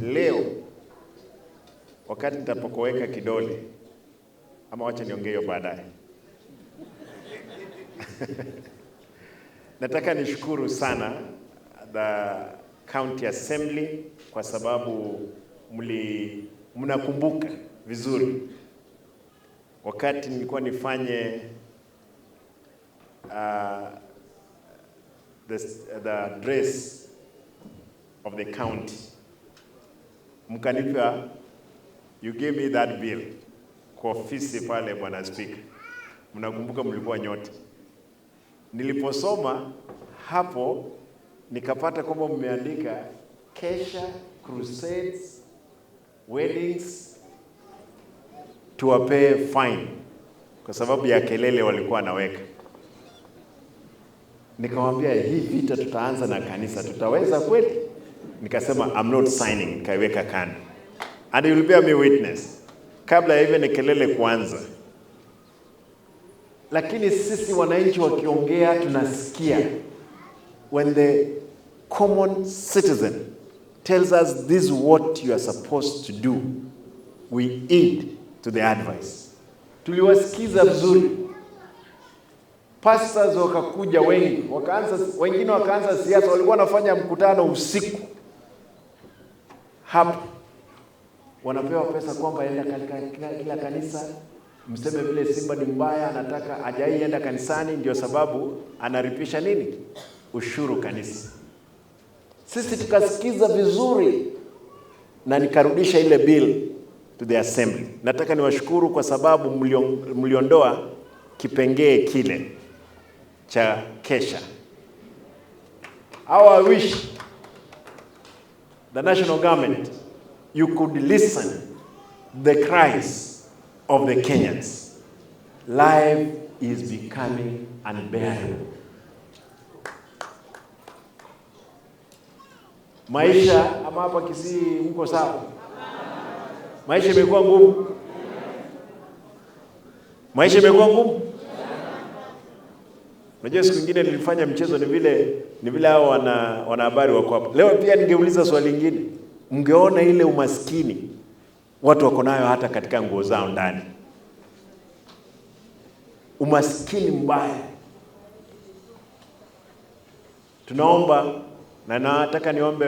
Leo wakati nitapokoweka kidole, ama wacha niongee hiyo baadaye. Nataka nishukuru sana the County Assembly kwa sababu mnakumbuka vizuri wakati nilikuwa nifanye the address of the county, mkanipa, you gave me that bill kwa ofisi pale, Bwana Speaker. Mnakumbuka mlikuwa nyote. Niliposoma hapo nikapata kwamba mmeandika kesha, crusades, weddings tuwapee fine kwa sababu ya kelele walikuwa wanaweka. Nikamwambia hii vita tutaanza na kanisa, tutaweza kweli? Nikasema I'm not signing, nikaiweka kando. And you will bear me witness, kabla ya even kelele kuanza. Lakini sisi wananchi wakiongea tunasikia. When the common citizen tells us this is what you are supposed to do, we heed to the advice. Tuliwasikiza vizuri. Pastors wakakuja wengi, wengine wakaanza siasa, walikuwa wanafanya mkutano usiku hapo, wanapewa pesa kwamba enda katika kila kanisa mseme vile Simba ni mbaya, anataka hajai enda kanisani, ndio sababu anaripisha nini ushuru kanisa. Sisi tukasikiza vizuri na nikarudisha ile bill to the assembly. Nataka niwashukuru kwa sababu mliondoa kipengee kile cha kesha. How I wish the national government, you could listen the cries of the Kenyans. Life is becoming unbearable. Maisha ama hapa Kisii mko sawa? Maisha imekuwa ngumu. Maisha imekuwa ngumu. Unajua siku nyingine nilifanya mchezo, ni vile hao wanahabari wako hapa. Leo pia ningeuliza swali lingine. Mngeona ile umaskini watu wako nayo hata katika nguo zao ndani. Umaskini mbaya. Tunaomba na nataka niombe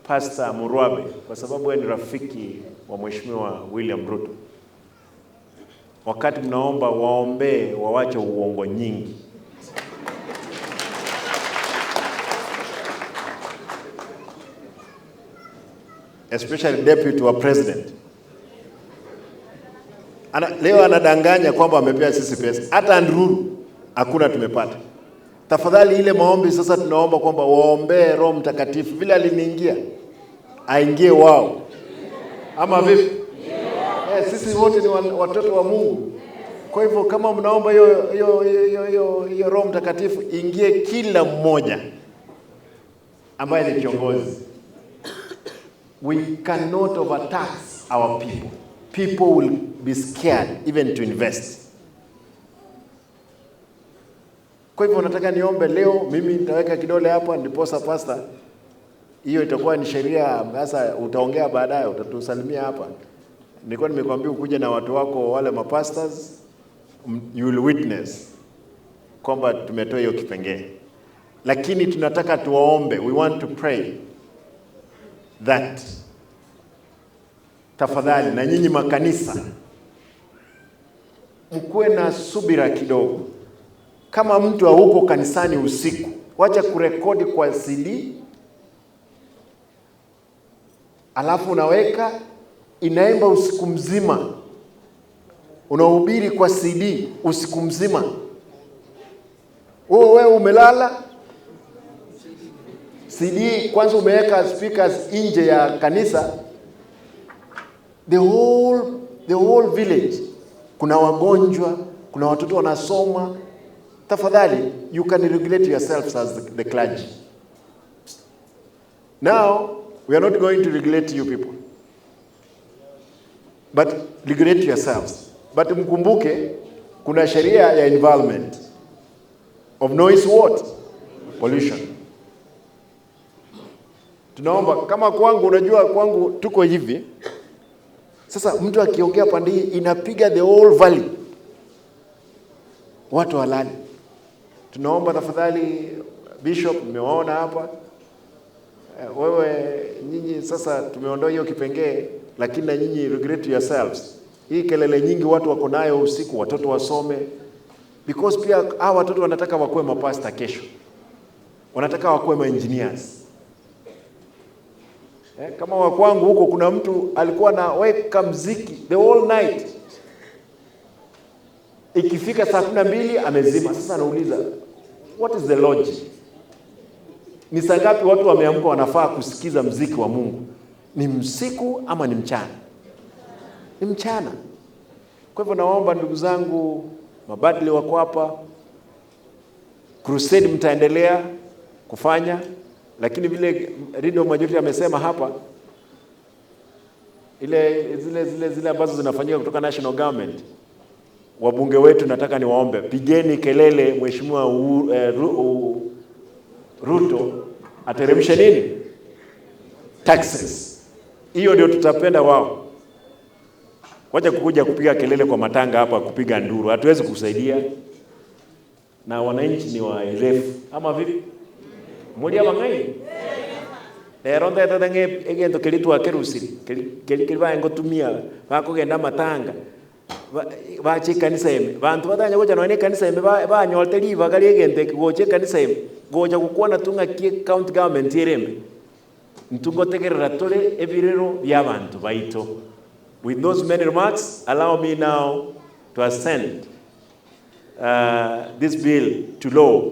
Pastor Murwabe kwa sababu yeye ni rafiki wa Mheshimiwa William Ruto. Wakati mnaomba waombee wawache uongo nyingi. Especially deputy wa president. Leo anadanganya kwamba amepea sisi pesa. Hata ndururu hakuna tumepata. Tafadhali ile maombi sasa tunaomba kwamba waombee Roho Mtakatifu vile aliniingia aingie wao. Ama vipi? Sisi wote ni watoto wa Mungu. Kwa hivyo kama mnaomba hiyo Roho Mtakatifu ingie kila mmoja ambaye ni kiongozi. We cannot overtax our people. People will be scared even to invest. Kwa hivyo nataka niombe leo, mimi nitaweka kidole hapa ndiposa pastor, hiyo itakuwa ni sheria sasa, utaongea baadaye, utatusalimia hapa. Nilikuwa nimekuambia ukuje na watu wako wale mapastors, you will witness kwamba tumetoa hiyo kipengee. Lakini tunataka tuwaombe, we want to pray that tafadhali na nyinyi makanisa mkuwe na subira kidogo. Kama mtu hauko kanisani usiku, wacha kurekodi kwa CD alafu unaweka inaimba usiku mzima, unahubiri kwa CD usiku mzima, wewe umelala. CD kwanza umeweka speakers nje ya kanisa, the whole village kuna wagonjwa, kuna watoto wanasoma. Tafadhali, you can regulate yourselves as the clergy. Now, we are not going to regulate you people, but regulate yourselves. But mkumbuke, kuna sheria ya environment of noise what? Pollution. Tunaomba kama kwangu, unajua kwangu tuko hivi sasa, mtu akiongea pande hii inapiga the whole valley, watu walali. Tunaomba tafadhali, Bishop, nimewaona hapa. Wewe nyinyi sasa tumeondoa hiyo kipengee, lakini na nyinyi regret yourselves. Hii kelele nyingi watu wako nayo usiku, watoto wasome, because pia hawa watoto wanataka wakuwe mapasta kesho, wanataka wakuwe maengineers. Kama wa kwangu huko kuna mtu alikuwa anaweka mziki the whole night, ikifika saa 12 amezima. Sasa anauliza, what is the logic? Ni saa ngapi watu wameamka wanafaa kusikiza mziki wa Mungu? Ni msiku ama ni mchana? Ni mchana. Kwa hivyo naomba ndugu zangu, mabadili wako hapa, crusade mtaendelea kufanya, lakini vile Rido Majority amesema hapa, ile zile zile zile ambazo zinafanyika kutoka national government, wabunge wetu nataka niwaombe, pigeni kelele Mheshimiwa Ruto ateremshe nini taxes. Hiyo ndio tutapenda wao. Wacha kukuja kupiga kelele kwa matanga hapa, kupiga nduru, hatuwezi kusaidia, na wananchi ni waerefu ama vipi? Mulia bangai rero ndetete ng'e egento keri twakerusiri keri keri keri baengotumia bakogenda matanga bache ekanisa ime bantu batanya gocha nonya ekanisa ime banyorete ribaga ria egento eke gocha ekanisa ime gocha gokwana tu ng'aki county government ere embe ntugotegerera tore ebirero bia abanto baito. With those many remarks, allow me now to ascend this bill to law.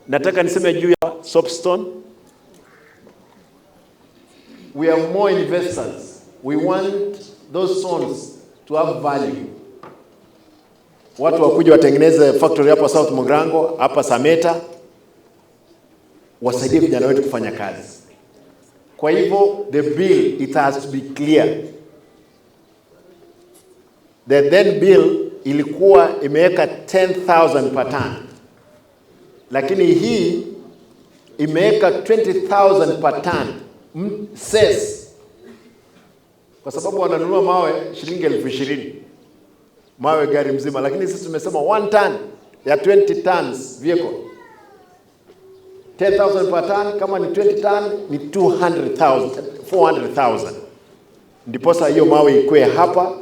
Nataka niseme juu ya soapstone. We are more investors. We want those stones to have value. Watu wakuja watengeneze factory hapa South Mugirango, hapa Sameta, wasaidie vijana wetu kufanya kazi. Kwa hivyo the bill, it has to be clear. The then bill ilikuwa imeweka 10,000 per ton, lakini hii imeweka 20,000 per ton cess, kwa sababu wananunua mawe shilingi 20,000 mawe gari mzima, lakini sisi tumesema 1 ton ya 20 tons vehicle 10,000 per ton, kama ni 20 ton ni 200,000, 400,000. Ndiposa hiyo mawe ikue hapa,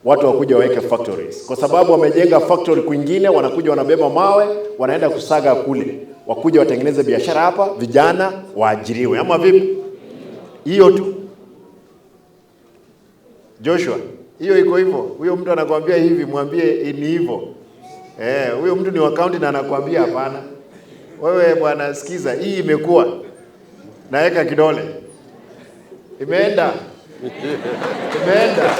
watu wakuja waweke factories, kwa sababu wamejenga factory kwingine, wanakuja wanabeba mawe wanaenda kusaga kule, wakuja watengeneze biashara hapa, vijana waajiriwe, ama vipi? Hiyo tu Joshua, hiyo iko hivyo. Huyo mtu anakuambia hivi, mwambie ni hivyo. Huyo mtu ni wa county na anakuambia hapana. Wewe bwana, sikiza, hii imekuwa naweka kidole, imeenda, imeenda.